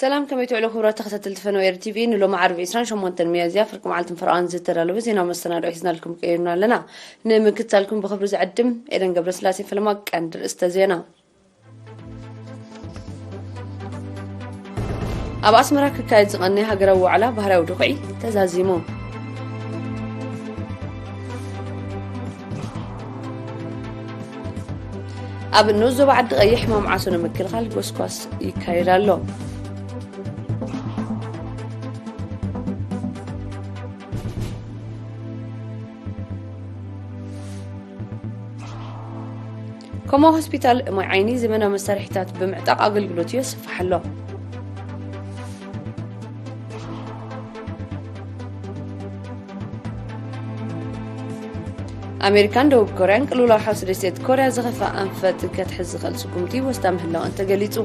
ሰላም፣ ከመይ ትውዕሉ ክቡራት ተኸታተልቲ ፈነወ ኤሪ ቲቪ? ንሎሚ ዓርቢ ዕስራን ሸሞንተን ሚያዝያ ፍርቂ መዓልትን ፈረቓን ዝተዳለወ ዜና መሰናድኦ ሒዝናልኩም ቀሪብና ኣለና። ንምክትታልኩም ብኽብሪ ዝዕድም ኤደን ገብረስላሴ። ፈለማ ቀንዲ ርእስተ ዜና። ኣብ ኣስመራ ክካየድ ዝቐነየ ሃገራዊ ዋዕላ ባህርያዊ ድኹዒ ተዛዚሙ። ኣብ ንኡስ ዞባ ዓዲ ቀይሕ ሕማም ዓሶ ንምክልኻል ጎስጓስ ይካየድ ኣሎ። ኮማ ሆስፒታል ማይ ዓይኒ ዘመናዊ መሳርሒታት ብምዕጣቕ ኣገልግሎቱ የስፍሕ ኣሎ። ኣሜሪካን ደቡብ ኮርያን ቅልውላው ሓውሲ ደሴት ኮርያ ዝኸፍኣ ኣንፈት ከትሕዝ ዝኽእል ስጉምቲ ይወስዳ ምህላወን ተገሊጹ።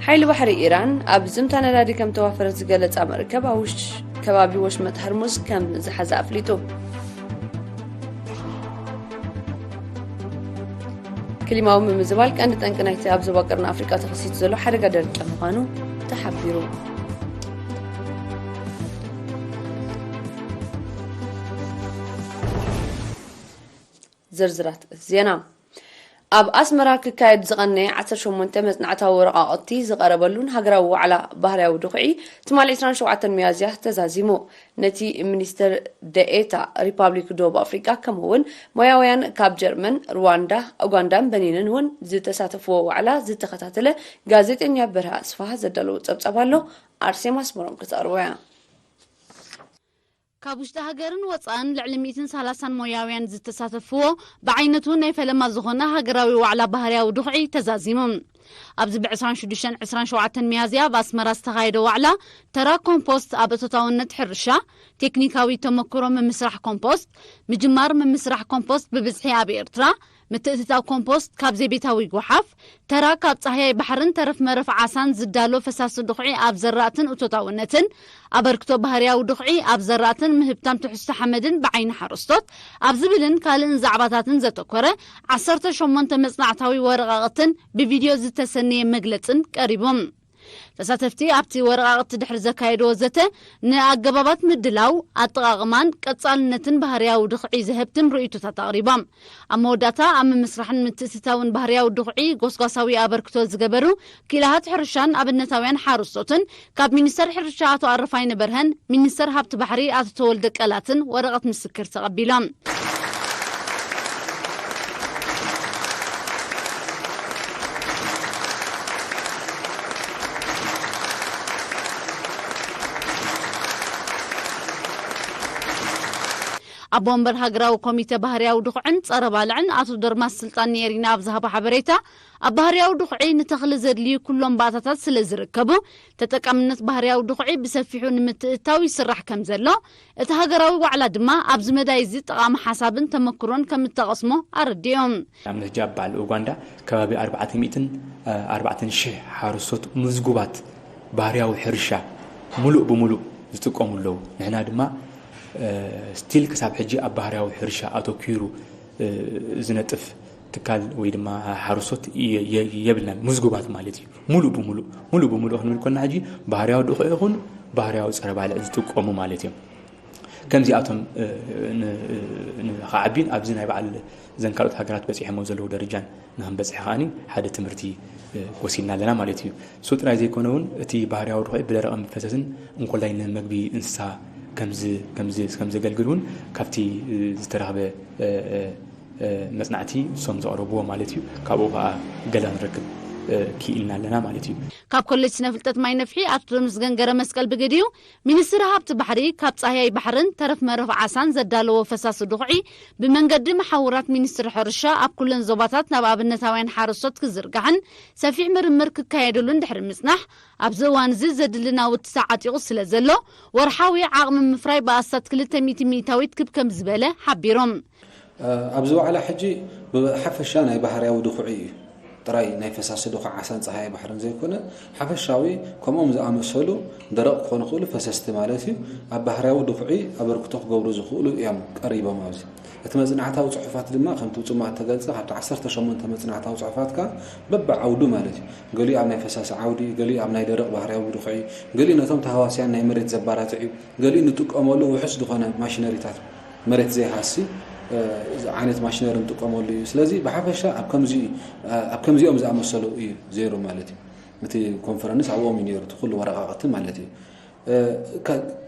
ሓይሊ ባሕሪ ኢራን ኣብ ዝምታ ነዳዲ ከም ተዋፈረት ዝገለጻ መርከብ ኣብ ውሽ-፣ ከባቢ ወሽመጥ ሀርሙዝ ከም ዝሓዘ ኣፍሊጡ። ክሊማዊ ምምዝባል ቀንዲ ጠንቂ ናይቲ ኣብ ዞባ ቀርኒ ኣፍሪቃ ተኸሲቱ ዘሎ ሓደጋ ደርቂ ምዃኑ ተሓቢሩ። ዝርዝራት ዜና። ኣብ ኣስመራ ክካየድ ዝቐነየ ዓሰርተ ሸሞንተ መጽናዕታዊ ወረቓቕቲ ዝቐረበሉን ሃገራዊ ዋዕላ ባህርያዊ ድኹዒ ትማሊ ዕስራን ሸውዓተን ሚያዝያ ተዛዚሙ። ነቲ ሚኒስትር ደኤታ ሪፓብሊክ ደቡብ ኣፍሪቃ ከምኡ'ውን ሞያውያን ካብ ጀርመን፣ ሩዋንዳ፣ ኡጋንዳን በኒንን እውን ዝተሳተፍዎ ዋዕላ ዝተኸታተለ ጋዜጠኛ በርሀ ኣስፍሃ ዘዳለዎ ጸብጻብ ኣሎ። ኣርሴማ ኣስመሮም ክተቕርቦ እያ። ካብ ውሽጢ ሃገርን ወጻእን ልዕሊ ሚእትን ሰላሳን ሞያውያን ዝተሳተፍዎ ብዓይነቱ ናይ ፈለማ ዝኾነ ሃገራዊ ዋዕላ ባህርያዊ ድኹዒ ተዛዚሙ። ኣብዚ ብ ዕስራን ሽዱሽተን ዕስራን ሸውዓተን ሚያዝያ ኣብ ኣስመራ ዝተኻየደ ዋዕላ ተራ ኮምፖስት ኣብ እቶታውነት ሕርሻ፣ ቴክኒካዊ ተመክሮ ምምስራሕ ኮምፖስት፣ ምጅማር ምምስራሕ ኮምፖስት ብብዝሒ ኣብ ኤርትራ፣ ምትእትታው ኮምፖስት ካብ ዘይቤታዊ ጓሓፍ፣ ተራ ካብ ጻህያይ ባሕርን ተረፍ መረፍ ዓሳን ዝዳሎ ፈሳሲ ድኹዒ ኣብ ዘራእትን እቶታውነትን፣ ኣበርክቶ ባህርያዊ ድኹዒ ኣብ ዘራእትን ምህብታም ትሕዝቶ ሓመድን ብዓይኒ ሓረስቶት ኣብ ዝብልን ካልእን ዛዕባታትን ዘተኮረ ዓሰርተ ሸሞንተ መጽናዕታዊ ወረቓቕትን ብቪድዮ ዝተሰነየ መግለጽን ቀሪቦም። ተሳተፍቲ ኣብቲ ወረቓቕቲ ድሕሪ ዘካየድዎ ዘተ፣ ንኣገባባት ምድላው፣ ኣጠቓቕማን ቀጻልነትን ባህርያዊ ድኹዒ ዘህብትም ርእይቶታት ኣቕሪቦም። ኣብ መወዳእታ፣ ኣብ ምምስራሕን ምትእትታውን ባህርያዊ ድኹዒ ጎስጓሳዊ ኣበርክቶ ዝገበሩ ክኢላታት ሕርሻን ኣብነታውያን ሓረስቶትን ካብ ሚኒስተር ሕርሻ ኣቶ ኣረፋይነ በርሀን ሚኒስተር ሃብቲ ባሕሪ ኣቶ ተወልደ ቀላትን ወረቐት ምስክር ተቐቢሎም። ኣቦ ወንበር ሃገራዊ ኮሚተ ባህርያዊ ድኹዕን ጸረ ባልዕን ኣቶ ደርማስ ስልጣን ኔሪና ኣብ ዝሃቦ ሓበሬታ፣ ኣብ ባህርያዊ ድኹዒ ንተኽሊ ዘድልዩ ኩሎም ባእታታት ስለ ዝርከቡ፣ ተጠቃምነት ባህርያዊ ድኹዒ ብሰፊሑ ንምትእትታው ይስራሕ ከም ዘሎ፣ እቲ ሃገራዊ ዋዕላ ድማ ኣብዚ መዳይ እዚ ጠቓሚ ሓሳብን ተመክሮን ከም እተቐስሞ ኣረዲኦም። ንኣብነት ሕጂ ኣብ በዓል ኡጋንዳ ከባቢ ኣርባዕተ ሚእትን ኣርባዕተን ሽሕ ሓረስቶት ምዝጉባት ባህርያዊ ሕርሻ ሙሉእ ብሙሉእ ዝጥቀሙ ኣለዉ። ንሕና ድማ፣ እ፣ ስቲል ክሳብ ሕጂ ኣብ ባህርያዊ ሕርሻ ኣተኲሩ፣ እ፣ ዝነጥፍ ትካል ወይ ድማ ሓረስቶት የ-፣ የ-፣ የብልናን። ምዝጉባት ማለት እዩ። ሙሉእ ብሙሉእ፣ ሙሉእ ብሙሉእ ክንብል ከለና ሕጂ ባህርያዊ ድኹዒ ይኹን ባህርያዊ ጸረ ባልዕ ዝጥቀሙ ማለት እዮም። ከምዚኣቶም፣ እ፣ ን-፣ ንኸዓቢን ኣብዚ ናይ በዓል እዘን ካልኦት ሃገራት በጺሖሞ ዘለዉ ደረጃን ንኽንበጽሕ ከኣኒ ሓደ ትምህርቲ፣ እ፣ ወሲድና ኣለና ማለት እዩ። እሱ ጥራይ ዘይኮነ እውን እቲ ባህርያዊ ድኹዒ ብደረቕን ብፈሰስን እንኮላይ ንመግቢ እንስሳ ከምዝ-፣ ከምዝ-፣ ከም ዘገልግል እውን ካብቲ፣ እ፣ ዝተረኽበ፣ እ፣ እ፣ እ፣ መጽናዕቲ እሶም ዘቕረብዎ ማለት እዩ። ካብኡ ከኣ ገዛ ንረክብ፣ እ፣ ክኢልና ኣለና ማለት እዩ። ካብ ኮሌጅ ስነ ፍልጠት ማይ ነፍሒ ኣቶ ተመስገን ገረ መስቀል ብግዲኡ፣ ሚኒስትሪ ሃብቲ ባሕሪ ካብ ጻህያይ ባሕርን ተረፍ መረፍ ዓሳን ዘዳለዎ ፈሳሲ ድኹዒ ብመንገዲ መሓውራት ሚኒስትሪ ሕርሻ ኣብ ኩለን ዞባታት ናብ ኣብነታውያን ሓረስቶት ክዝርጋሕን ሰፊሕ ምርምር ክካየደሉን ድሕሪ ምጽናሕ፣ ኣብዚ እዋን እዚ ዘድሊ ናውቲ ተዓጢቑ ስለ ዘሎ፣ ወርሓዊ ዓቕሚ ምፍራይ ብኣስታት ክልተ ሚእቲ ሚእታዊት ክብ ከም ዝበለ ሓቢሮም። ኣብዚ ዋዕላ ሕጂ ብሓፈሻ ናይ ባህርያዊ ድኹዒ እዩ። ጥራይ ናይ ፈሳሲ ድኹዒ ዓሳን ጸሃያይ ባሕርን ዘይኮነ፣ ሓፈሻዊ ከምኦም ዝኣመሰሉ ደረቕ ክኾኑ ይኽእሉ፣ ፈሰስቲ ማለት እዩ፣ ኣብ ባህርያዊ ድኹዒ ኣበርክቶ ክገብሩ ዝኽእሉ እዮም ቀሪቦም ኣብዚ። እቲ መጽናዕታዊ ጽሑፋት ድማ ከምቲ ብጽማቕ እተገልጸ ካብቲ ዓሰርተ ሸሞንተ መጽናዕታዊ ጽሑፋትካ በብዓውዱ ማለት እዩ። ገሊኡ ኣብ ናይ ፈሳሲ ዓውዲ፣ ገሊኡ ኣብ ናይ ደረቕ ባህርያዊ ብድኹዒ፣ ገሊኡ ነቶም ተሃዋስያን ናይ መሬት ዘባራትዕ እዩ። ገሊኡ ንጥቀመሉ ውሑስ ዝኾነ ማሽነሪታት መሬት ዘይሃሲ ዓይነት ማሽነሪ ንጥቀመሉ እዩ። ስለዚ ብሓፈሻ ኣብ ከምዚ ኣብ ከምዚኦም ዝኣመሰሉ እዩ ዜሩ ማለት እዩ። እቲ ኮንፈረንስ ኣብኦም እዩ ነይሩ እቲ ኩሉ ወረቃቅቲ ማለት እዩ።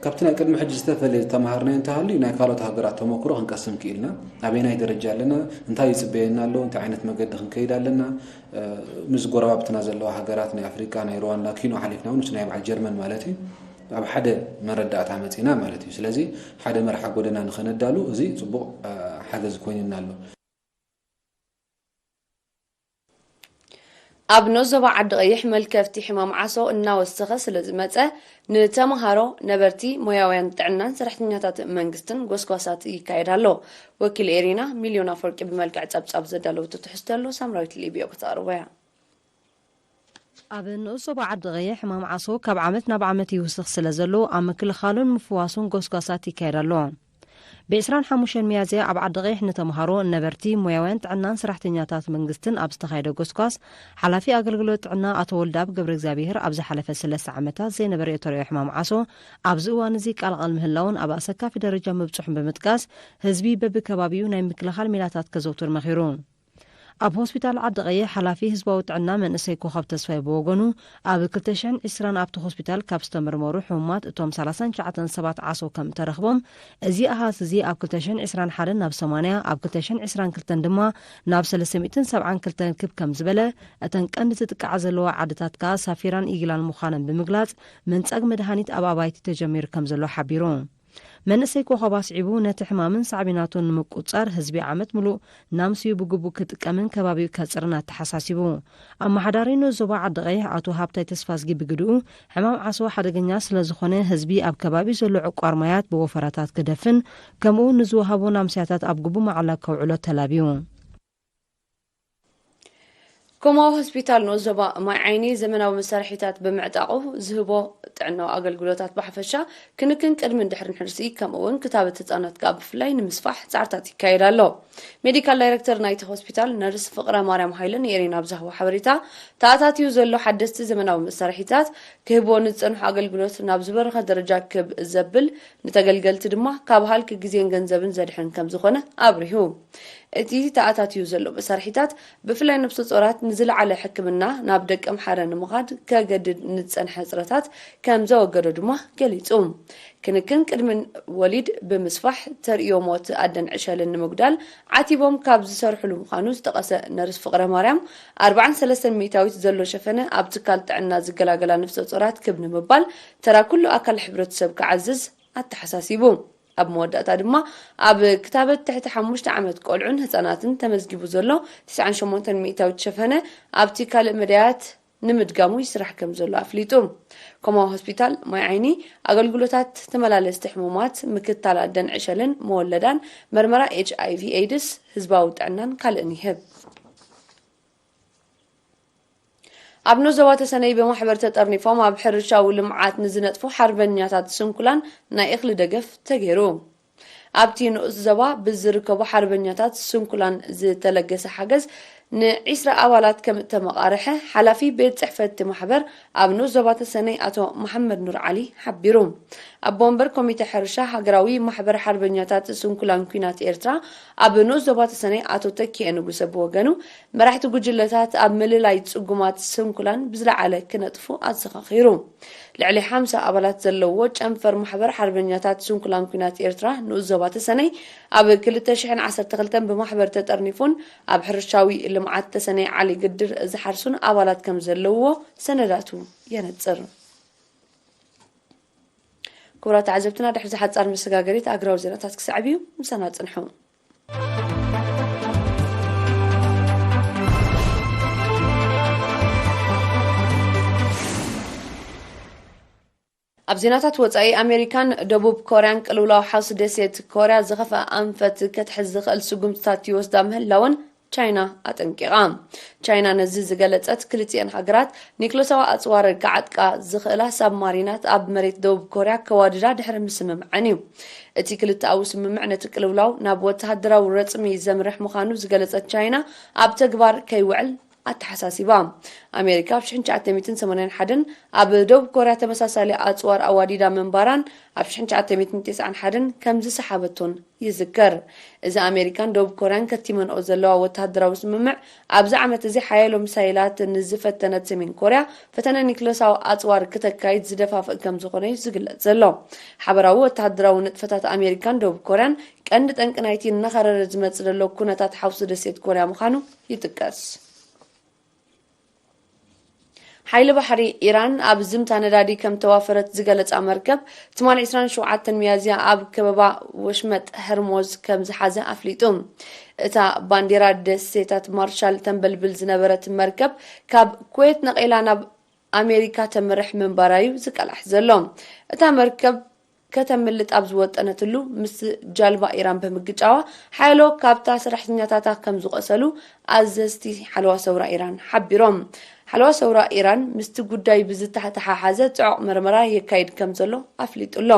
ካብቲ ናይ ቅድሚ ሕጂ ዝተፈለየ ዝተምሃርናዮ እንተሃልዩ ናይ ካልኦት ሃገራት ተመክሮ ክንቀስም ክኢልና፣ ኣበየናይ ደረጃ ኣለና፣ እንታይ ይፅበየና ኣሎ፣ እንታይ ዓይነት መገዲ ክንከይድ ኣለና፣ ምስ ጎረባብትና ዘለዋ ሃገራት ናይ ኣፍሪቃ ናይ ሩዋንዳ ኪኖ ሓሊፍና እውን ምስ ናይ በዓል ጀርመን ማለት እዩ ኣብ ሓደ መረዳእታ መፂና ማለት እዩ። ስለዚ ሓደ መርሓ ጎደና ንኸነዳሉ እዚ ፅቡቕ ሓገዝ ኮይንና ኣሎ። ኣብ ኖ ዞባ ዓዲ ቀይሕ መልከፍቲ ሕማም ዓሶ እናወሰኸ ስለ ዝመፀ ንተምሃሮ፣ ነበርቲ፣ ሞያውያን ጥዕናን ሰራሕተኛታት መንግስትን ጎስጓሳት ይካየድ ኣሎ። ወኪል ኤሪና ሚልዮን ኣፈወርቂ ብመልክዕ ፀብፃብ ዘዳለወቶ ትሕዝቶ ኣሎ። ሳምራዊት ሊብዮ ከተቕርቦ እያ። ኣብ ንኡስ ዞባ ዓዲ ቀይሕ ሕማም ዓሶ ካብ ዓመት ናብ ዓመት ይውስኽ ስለ ዘሎ ኣብ ምክልኻሉን ምፍዋሱን ጎስጓሳት ይካየድ ኣሎ። ብ ዕስራን ሓሙሽተን ሚያዝያ ኣብ ዓዲ ቀይሕ ንተምሃሮ፣ ነበርቲ፣ ሞያውያን ጥዕናን ሰራሕተኛታት መንግስትን ኣብ ዝተኻየደ ጎስጓስ ሓላፊ ኣገልግሎት ጥዕና ኣቶ ወልደኣብ ገብረእግዚኣብሄር ኣብ ዝሓለፈ ሰለስተ ዓመታት ዘይነበረ እተርእዮ ሕማም ዓሶ ኣብዚ እዋን እዚ ይቃላቐል ምህላውን ኣብ ኣሰካፊ ደረጃ ምብፅሑን ብምጥቃስ ህዝቢ በብከባቢኡ ናይ ምክልኻል ሜላታት ከዘውትር መኺሩ። ኣብ ሆስፒታል ዓዲ ቀይሕ ሓላፊ ህዝባዊ ጥዕና መንእሰይ ኮኸብ ተስፋይ ብወገኑ ኣብ ክልተ ሽሕን ዕስራን ኣብቲ ሆስፒታል ካብ ዝተመርመሩ ሕሙማት እቶም ሰላሳን ትሽዓተን ሰባት ዓሶ ከም እተረኽቦም፣ እዚ ኣሃዝ እዚ ኣብ ክልተ ሽሕን ዕስራን ሓደን ናብ ሰማንያ፣ ኣብ ክልተ ሽሕን ዕስራን ክልተን ድማ ናብ ሰለስተ ሚእትን ሰብዓን ክልተን ክብ ከም ዝበለ፣ እተን ቀንዲ ዝጥቃዓ ዘለዋ ዓድታት ከኣ ሳፊራን ኢግላን ምዃነን ብምግላጽ፣ ምንጻግ መድሃኒት ኣብ ኣባይቲ ተጀሚሩ ከም ዘሎ ሓቢሩ። መንእሰይ ኮኸብ ኣስዒቡ፣ ነቲ ሕማምን ሳዕቤናቱን ንምቁጽጻር ህዝቢ ዓመት ምሉእ ናምስኡ ብግቡእ ክጥቀምን ከባቢኡ ከጽርን ኣተሓሳሲቡ። ኣመሓዳሪ ንኡስ ዞባ ዓዲ ቀይሕ ኣቶ ሃብታይ ተስፋዝጊ ብግድኡ፣ ሕማም ዓሶ ሓደገኛ ስለ ዝኾነ ህዝቢ ኣብ ከባቢኡ ዘሎ ዕቋር ማያት ብወፈራታት ክደፍን፣ ከምኡ ንዝወሃቦ ናምስያታት ኣብ ግቡእ ማዕላ ከውዕሎ ተላብዩ። ኮማዊ ሆስፒታል ንኡስ ዞባ ማይ ዓይኒ ዘመናዊ መሳርሒታት ብምዕጣቑ ዝህቦ ጥዕናዊ ኣገልግሎታት ብሓፈሻ ክንክን ቅድምን ድሕርን ሕርሲ ከምኡ እውን ክታበት ህፃናት ከዓ ብፍላይ ንምስፋሕ ፃዕርታት ይካየድ ኣሎ። ሜዲካል ዳይሬክተር ናይቲ ሆስፒታል ነርስ ፍቕረ ማርያም ሃይለ ንኤሪና ኣብ ዝሃቦ ሓበሬታ ተኣታትዩ ዘሎ ሓደስቲ ዘመናዊ መሳርሒታት ክህብዎ ንዝፀንሑ ኣገልግሎት ናብ ዝበረኸ ደረጃ ክብ ዘብል ንተገልገልቲ ድማ ካብ ሃልኪ ግዜን ገንዘብን ዘድሕን ከምዝኾነ ኣብሪሁ። እቲ ተኣታትዩ ዘሎ መሳርሒታት ብፍላይ ነብሰ ጾራት ንዝለዓለ ሕክምና ናብ ደቀምሓረ ንምኻድ ከገድድ ንዝጸንሐ ሕጽረታት ከም ዘወገዶ ድማ ገሊጹ። ክንክን ቅድሚ ወሊድ ብምስፋሕ ተርእዮ ሞት ኣደን ዕሸልን ንምጉዳል ዓቲቦም ካብ ዝሰርሕሉ ምዃኑ ዝጠቐሰ ነርስ ፍቕረ ማርያም፣ ኣርብዓን ሰለስተን ሚእታዊት ዘሎ ሸፈነ ኣብ ትካል ጥዕና ዝገላገላ ነፍሰ ጾራት ክብ ንምባል ተራ ኩሉ ኣካል ሕብረተሰብ ክዓዝዝ ኣተሓሳሲቡ። ኣብ መወዳእታ ድማ ኣብ ክታበት ትሕቲ ሓሙሽተ ዓመት ቆልዑን ህፃናትን ተመዝጊቡ ዘሎ ትስዓን ሸሞንተን ሚእታዊት ሸፈነ ኣብቲ ካልእ መዳያት ንምድጋሙ ይስራሕ ከም ዘሎ ኣፍሊጡ። ኮማዊ ሆስፒታል ማይ ዓይኒ ኣገልግሎታት ተመላለስቲ ሕሙማት፣ ምክትታል ኣደን ዕሸልን መወለዳን፣ መርመራ ኤች ኣይ ቪ ኤድስ፣ ህዝባዊ ጥዕናን ካልእን ይህብ። ኣብ ንኡስ ዞባ ተሰነይ ብማሕበር ተጠርኒፎም ኣብ ሕርሻዊ ልምዓት ንዝነጥፉ ሓርበኛታት ስንኩላን ናይ እኽሊ ደገፍ ተገይሩ። ኣብቲ ንኡስ ዞባ ብዝርከቡ ሓርበኛታት ስንኩላን ዝተለገሰ ሓገዝ ንዒስራ ኣባላት ከም እተመቓርሐ ሓላፊ ቤት ጽሕፈት እቲ ማሕበር ኣብ ንኡስ ዞባ ተሰነይ ኣቶ መሓመድ ኑር ዓሊ ሓቢሩ። ኣቦ ወንበር ኮሚተ ሕርሻ ሃገራዊ ማሕበር ሓርበኛታት ስንኩላን ኲናት ኤርትራ ኣብ ንኡስ ዞባ ተሰነይ ኣቶ ተኪኤ ንጉሰ ብወገኑ፣ መራሕቲ ጉጅለታት ኣብ ምልላይ ጽጉማት ስንኩላን ብዝለዓለ ክነጥፉ ኣዘኻኺሩ። ልዕሊ ሓምሳ ኣባላት ዘለዎ ጨንፈር ማሕበር ሓርበኛታት ስንኩላን ኲናት ኤርትራ ንኡስ ዞባ ተሰነይ ኣብ ክልተ ሽሕን ዓሰርተ ክልተን ብማሕበር ተጠርኒፉን ኣብ ሕርሻዊ ልምዓት ተሰነይ ዓሊ ግድር ዝሓርሱን ኣባላት ከም ዘለውዎ ሰነዳቱ የነጽር። ክቡራት ተዓዘብትና፣ ድሕሪ እዚ ሓጻር መሰጋገሪት ኣግራዊ ዜናታት ክሰዕብ እዩ። ምሳና ጽንሑ። ኣብ ዜናታት ወጻኢ፣ ኣሜሪካን ደቡብ ኮርያን ቅልውላው ሓውሲ ደሴት ኮርያ ዝኸፍአ ኣንፈት ከትሕዝ ዝኽእል ስጉምትታት ይወስዳ ምህላወን ቻይና ኣጠንቂቓ። ቻይና ነዚ ዝገለጸት፣ ክልቲኤን ሃገራት ኒክለሳዊ ኣጽዋር ክዓጥቃ ዝኽእላ ሳብማሪናት ኣብ መሬት ደቡብ ኮርያ ከዋድዳ ድሕሪ ምስምምዐን እዩ። እቲ ክልተኣዊ ስምምዕ ነቲ ቅልውላው ናብ ወተሃደራዊ ረጽሚ ዘምርሕ ምዃኑ ዝገለጸት ቻይና፣ ኣብ ተግባር ከይውዕል ኣተሓሳሲባ። ኣሜሪካ ኣብ ሽሕን ትሽዓተ ሚእትን ሰማንያን ሓደን ኣብ ደቡብ ኮርያ ተመሳሳሊ ኣጽዋር ኣዋዲዳ ምንባራን ኣብ ሽሕን ትሽዓተ ሚእትን ተስዓን ሓደን ከም ዝሰሓበቶን ይዝከር። እዚ ኣሜሪካን ደቡብ ኮርያን ከቲመንኦ ዘለዋ ወተሃደራዊ ስምምዕ፣ ኣብዚ ዓመት እዚ ሓያሎ ሚሳይላት ንዝፈተነት ሰሜን ኮርያ፣ ፈተነ ኒክለሳዊ ኣጽዋር ክተካይድ ዝደፋፍእ ከም ዝኾነ እዩ ዝግለጽ ዘሎ። ሓበራዊ ወተሃደራዊ ንጥፈታት ኣሜሪካን ደቡብ ኮርያን ቀንዲ ጠንቂ ናይቲ እናኸረረ ዝመጽእ ዘሎ ኩነታት ሓውሲ ደሴት ኮርያ ምዃኑ ይጥቀስ። ሓይሊ ባሕሪ ኢራን ኣብ ዝምታ ነዳዲ ከም ተዋፈረት ዝገለጻ መርከብ፣ ትማሊ ዕስራን ሸውዓተን ሚያዝያ ኣብ ከበባ ወሽመጥ ሄርሞዝ ከም ዝሓዘ ኣፍሊጡ። እታ ባንዴራ ደሴታት ማርሻል ተንበልብል ዝነበረት መርከብ፣ ካብ ኩዌት ነቒላ ናብ ኣሜሪካ ተምርሕ ምንባራ እዩ ዝቀላሕ ዘሎ። እታ መርከብ ከተምልጥ ኣብ ዝወጠነትሉ፣ ምስ ጃልባ ኢራን ብምግጫዋ፣ ሓያሎ ካብታ ሰራሕተኛታታ ከም ዝቖሰሉ ኣዘዝቲ ሓለዋ ሰውራ ኢራን ሓቢሮም። ሓለዋ ሰውራ ኢራን ምስቲ ጉዳይ ብዝተሓሓዘ ጽዑቕ መርመራ የካይድ ከም ዘሎ ኣፍሊጡ ኣሎ።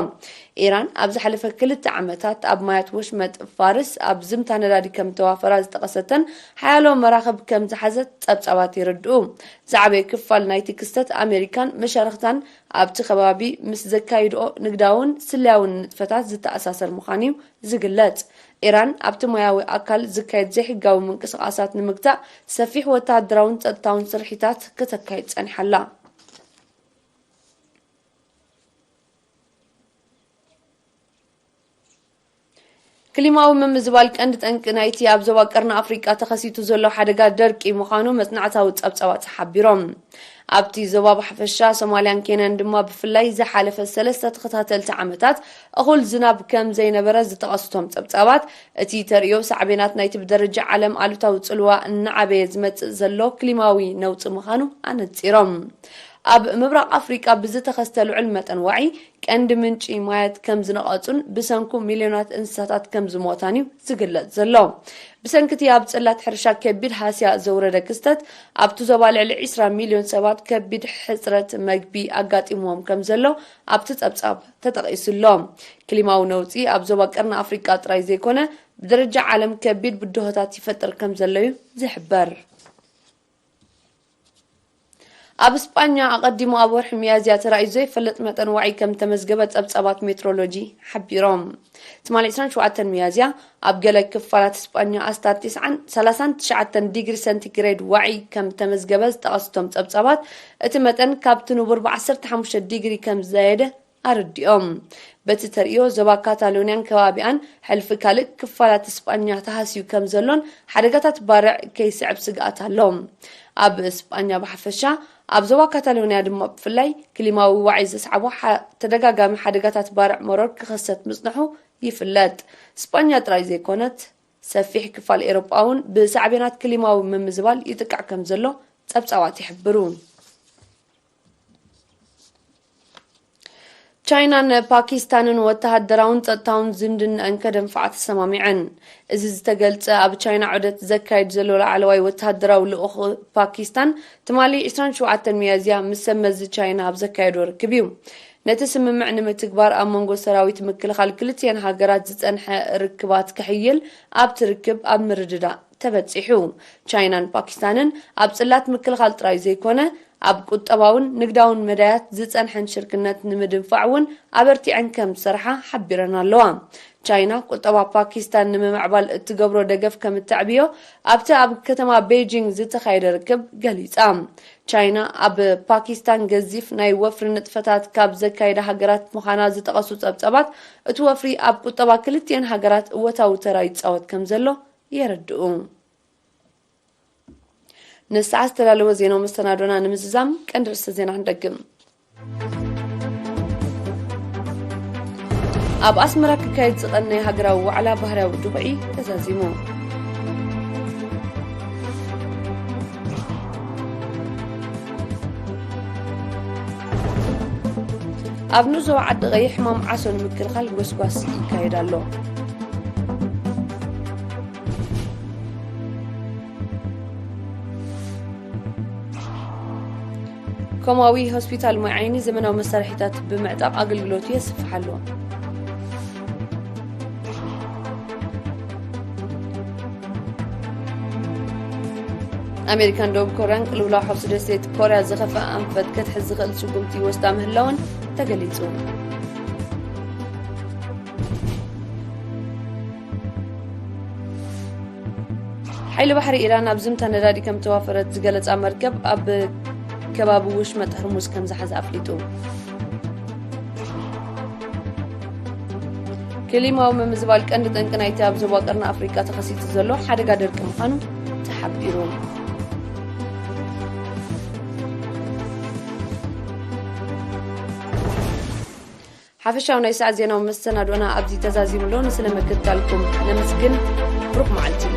ኢራን ኣብ ዝሓለፈ ክልተ ዓመታት ኣብ ማያት ወሽመጥ ፋርስ ኣብ ዝምታ ነዳዲ ከም ተዋፈራ ዝጠቐሰተን ሓያሎ መራኽብ ከም ዝሓዘት ጸብጻባት የረድኡ። ዝዓበየ ክፋል ናይቲ ክስተት ኣሜሪካን መሻርኽታን ኣብቲ ከባቢ ምስ ዘካይድኦ ንግዳውን ስለያውን ንጥፈታት ዝተኣሳሰር ምዃኑ እዩ ዝግለጽ። ኢራን ኣብቲ ማያዊ ኣካል ዝካየድ ዘይሕጋዊ ምንቅስቓሳት ንምግታእ ሰፊሕ ወተሃደራውን ጸጥታውን ስርሒታት ክተካይድ ጸኒሓ ኣላ። ክሊማዊ ምምዝባል ቀንዲ ጠንቂ ናይቲ ኣብ ዞባ ቀርኒ ኣፍሪቃ ተኸሲቱ ዘሎ ሓደጋ ደርቂ ምዃኑ መጽናዕታዊ ጸብጻባት ሓቢሮም። ኣብቲ ዞባ ብሓፈሻ፣ ሶማልያን ኬንያን ድማ ብፍላይ፣ ዝሓለፈ ሰለስተ ተኸታተልቲ ዓመታት እኹል ዝናብ ከም ዘይነበረ ዝጠቐሱ እቶም ጸብጻባት፣ እቲ ተርእዮ ሳዕቤናት ናይቲ ብደረጃ ዓለም ኣሉታዊ ጽልዋ እናዓበየ ዝመጽእ ዘሎ ክሊማዊ ነውጺ ምዃኑ ኣነጺሮም። ኣብ ምብራቕ ኣፍሪቃ ብዝተኸስተ ልዑል መጠን ዋዒ፣ ቀንዲ ምንጪ ማያት ከም ዝነቐጹን ብሰንኩ ሚልዮናት እንስሳታት ከም ዝሞታን እዩ ዝግለጽ ዘሎ። ብሰንኪ እቲ ኣብ ጽላት ሕርሻ ከቢድ ሃስያ ዘውረደ ክስተት፣ ኣብቲ ዞባ ልዕሊ ዕስራ ሚልዮን ሰባት ከቢድ ሕጽረት መግቢ ኣጋጢምዎም ከም ዘሎ ኣብቲ ጸብጻብ ተጠቒሱ ኣሎ። ክሊማዊ ነውጺ ኣብ ዞባ ቀርኒ ኣፍሪቃ ጥራይ ዘይኮነ፣ ብደረጃ ዓለም ከቢድ ብድሆታት ይፈጥር ከም ዘሎ እዩ ዝሕበር። ኣብ እስጳኛ ኣቐዲሙ ኣብ ወርሒ ሚያዝያ ተራእዩ ዘይፈልጥ መጠን ዋዒ ከም ተመዝገበ ጸብጻባት ሜትሮሎጂ ሓቢሮም። ትማሊ ዕስራን ሸውዓተን ሚያዝያ ኣብ ገለ ክፋላት እስጳኛ ኣስታት ትስዓን ሰላሳን ትሽዓተን ዲግሪ ሰንቲግሬድ ዋዒ ከም ተመዝገበ ዝጠቐሱ እቶም ጸብጻባት፣ እቲ መጠን ካብቲ ንቡር ብዓሰርተ ሓሙሽተ ዲግሪ ከም ዝዛየደ ኣረዲኦም። በቲ ተርእዮ፣ ዞባ ካታሎንያን ከባቢኣን ሕልፊ ካልእ ክፋላት እስጳኛ ተሃስዩ ከም ዘሎን ሓደጋታት ባርዕ ከይስዕብ ስግኣት ኣሎ። ኣብ እስጳኛ ብሓፈሻ፣ ኣብ ዞባ ካታሎንያ ድማ ብፍላይ፣ ክሊማዊ ዋዒ ዘስዓቦ ሓ-፣ ተደጋጋሚ ሓደጋታት ባርዕ መሮር ክኸሰት ምጽንሑ ይፍለጥ። እስጳኛ ጥራይ ዘይኮነት፣ ሰፊሕ ክፋል ኤውሮጳ እውን ብሳዕቤናት ክሊማዊ ምምዝባል ይጥቃዕ ከም ዘሎ ጸብጻባት ይሕብሩ። ቻይናን ፓኪስታንን ወተሃደራውን ጸጥታውን ዝምድናኣን ከደንፍዓ ተሰማሚዐን። እዚ ዝተገልጸ፣ ኣብ ቻይና ዑደት ዘካይድ ዘሎ ላዕለዋይ ወተሃደራዊ ልኡኽ ፓኪስታን፣ ትማሊ ዕስራን ሸውዓተን ሚያዝያ ምስ ሰብ መዚ ቻይና ኣብ ዘካየዶ ርክብ እዩ። ነቲ ስምምዕ ንምትግባር፣ ኣብ መንጎ ሰራዊት ምክልኻል ክልቲኤን ሃገራት ዝጸንሐ ርክባት ክሕይል፣ ኣብቲ ርክብ ኣብ ምርድዳእ ተበጺሑ። ቻይናን ፓኪስታንን ኣብ ጽላት ምክልኻል ጥራይ ዘይኮነ፣ ኣብ ቁጠባውን ንግዳውን መዳያት ዝጸንሐን ሽርክነት ንምድንፋዕ እውን ኣበርቲዐን ከም ዝሰርሓ ሓቢረን ኣለዋ። ቻይና ቁጠባ ፓኪስታን ንምምዕባል እትገብሮ ደገፍ ከም እተዕብዮ፣ ኣብቲ ኣብ ከተማ ቤጂንግ ዝተኻየደ ርክብ ገሊጻ። ቻይና ኣብ ፓኪስታን ገዚፍ ናይ ወፍሪ ንጥፈታት ካብ ዘካየዳ ሃገራት ምዃና ዝጠቐሱ ጸብጻባት፣ እቲ ወፍሪ ኣብ ቁጠባ ክልቲኤን ሃገራት እወታዊ ተራ ይጻወት ከም ዘሎ የረድኡ። ንሰዓት ዝተዳለወ ዜናዊ መሰናዶና ንምዝዛም ቀንዲ ርእሰ ዜና ክንደግም። ኣብ ኣስመራ ክካየድ ዝቐነየ ሃገራዊ ዋዕላ ባህርያዊ ድኹዒ ተዛዚሙ። ኣብ ንኡስ ዞባ ዓዲ ቀይሕ ሕማም ዓሶ ንምክልኻል ጎስጓስ ይካየድ ኣሎ። ኮማዊ ሆስፒታል ማይ ዓይኒ ዘመናዊ መሳርሒታት ብምዕጣቕ ኣገልግሎቱ የስፍሕ ኣሎ። ኣሜሪካን ደቡብ ኮርያን ቅልውላው ሓውሲ ደሴት ኮርያ ዝኸፍአ ኣንፈት ከትሕዝ ዝኽእል ስጉምቲ ይወስዳ ምህላወን ተገሊጹ። ሓይሊ ባሕሪ ኢራን ኣብ ዝምታ ነዳዲ ከም ተዋፈረት ዝገለጻ መርከብ ኣብ ከባቢ ውሽመጥ ህርሙዝ ከም ዝሓዘ ኣፍሊጡ። ክሊማዊ ምምዝባል ቀንዲ ጠንቂ ናይቲ ኣብ ዞባ ቀርኒ ኣፍሪቃ ተኸሲቱ ዘሎ ሓደጋ ደርቂ ምዃኑ ተሓቢሩ። ሓፈሻዊ ናይ ሰዓት ዜናዊ መሰናዶና ኣብዚ ተዛዚሙ ኣሎ። ንስለ ምክትታልኩም ነመስግን። ብሩኽ መዓልቲ።